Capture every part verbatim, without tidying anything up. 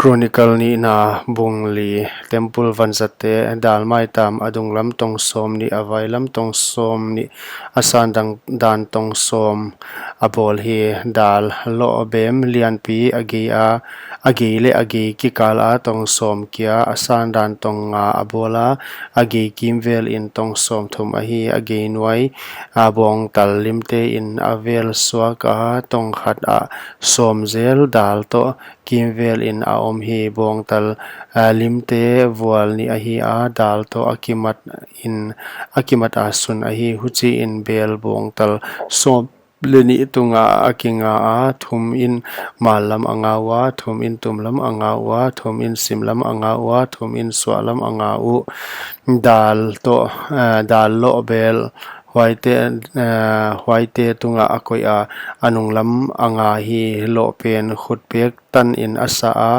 Chronicle nihna bung li. Temple vanzatte, dal maitam a dunglam tong sawmnih, a vailam tong sawmnih, a sandan tong sawm a bawl hi. Dal lawhbem lianpi, a gei a, a gei leh a gei kikal a tong sawm kia, a sandan tong nga a bawl a, a gei kimvel in tong sawmthum ahi. A gei nuai a bawngtal limte in a vel suak a, tong khat ah sawm zel dal toh kimvel in a om hi. Bawngtal, ah, limte vual nih ahi a, dal toh a kimat in, a kimat a sun ahi. Huchiin bel bawngtal sawm leh nih tungah a kinga a, thum in mal lam a nga ua, thum in tum lam a nga ua, thum in sim lam a nga ua, thum in suah lam a nga uh. Dal toh, ah, dal lawhbel huaite, ah, huaite tungah a koih a, a nunglam a nga hi. Lawhpen khutpek tan in a sa a,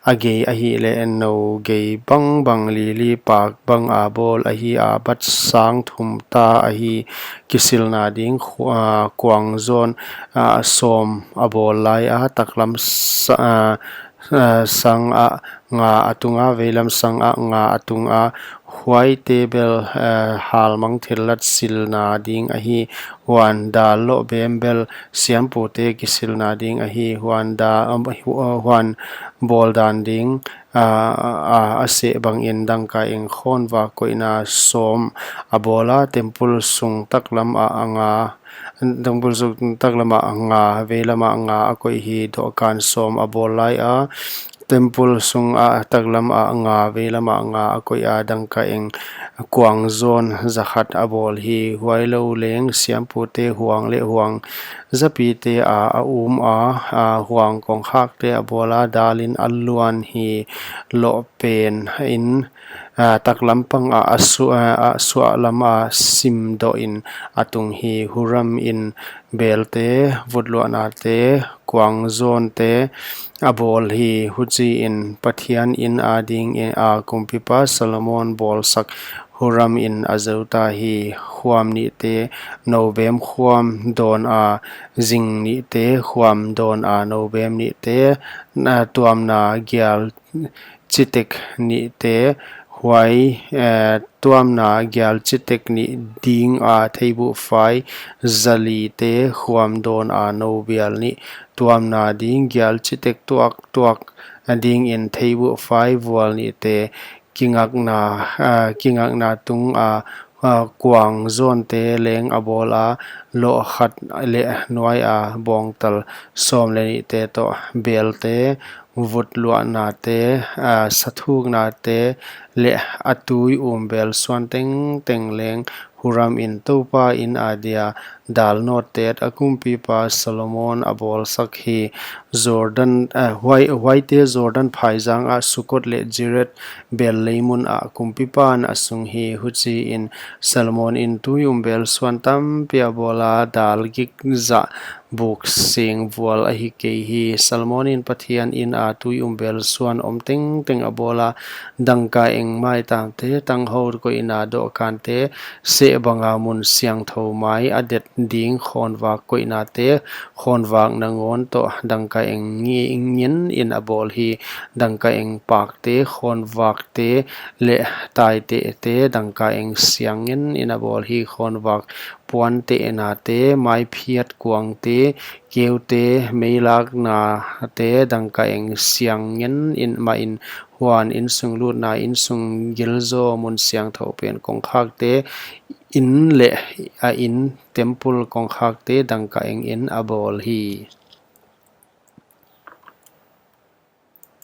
a gei ahihleh nou gei bangbang, lili pak bang a bawl ahi a, bat sang thum ta ahi. Kisilna ding khu-, ah, kuang zawn, ah, sawm a bawl lai a, taklam sa-, ah, ah, sang ah nga a tung a, veilam sang ah nga a tung a, huaite bel, eh, halmang thillat silna ding ahi. Huan dal lawhbem bel siampute kisilna ding ahi. Huan da-, um, hu-, uh, huan bawl dan ding, ah, ah, a seh bangin dangkaeng khawnvak koihna sawm a bawl a, temple sung taklam ah a nga, temple sung taklam ah a nga, veilam ah nga a koih hi. Dohkan sawm a bawl lai a, temple sung ah taklam ah nga, veilam ah nga a koih a, dangkaeng kuang zawn zakhat a bawl hi. Huailou leng siampute huang leh huang zapite a, a um a, a, huang kongkhakte a bawl a, dal in a luan hi. Lawhpen in, ah, taklam pang ah a su-, ah, a suahlam a sim doh in a tung hi. Huram in belte, vutluahnate, kuang zawnte a bawl hi. Huchiin Pathian in a dingin a kumpipa Solomon bawlsak Huram in a zou ta hi. Khuam nihte, noubem khuam dawn a, zing nihte, khuam dawn a, noubem nihte, na tuamna gial chitek nihte, huai, eh, tuamna gial chitek nih ding a theibuhfai zalite, khuam dawn a, nou bial nih tuamna ding gial chitek tuaktuak dingin theibuhfai vual nihte, kingakna, ah, kingakna tung a, ah, kuang zawnte leng a bawl a, lawh khat leh nuai a bawngtal sawm leh nihte toh belte, vutluahnate, ah, sathuknate leh a tui um bel suan tengteng leng Huram in Toupa in a dia dal nawtteet a kumpipa Solomon a bawlsak hi. Jordan, eh, huai, huaite Jordan phaizang ah Sukot leh Jared bel leimun ah kumpipa'n a sung hi. Huchiin Solomon in tui um bel suan tampi a bawl a, dal gik zah buk sing vual ahi kei hi. Solomon in Pathian in a tui um bel suan om tengteng a bawl a, dangkaeng maitamte, tanghou koihna dohkante, seh banga mun siangthou mai a det ding khawnvak koihnate, khawnvak nangawn toh dangkaeng ngi-, ngin in a bawl hi. Dangkaeng pakte, khawnvakte leh taitehte, dangkaeng siang ngin in a bawl hi. Khawnvak puantehnate, maiphiat kuangte, keute, meilaknate, dangkaeng siang ngin in mah in, huan insung lutna, insung gilzaw, mun siangthou pen kongkhakte, in leh a in, temple kongkhakte, dangkaeng in a bawl hi.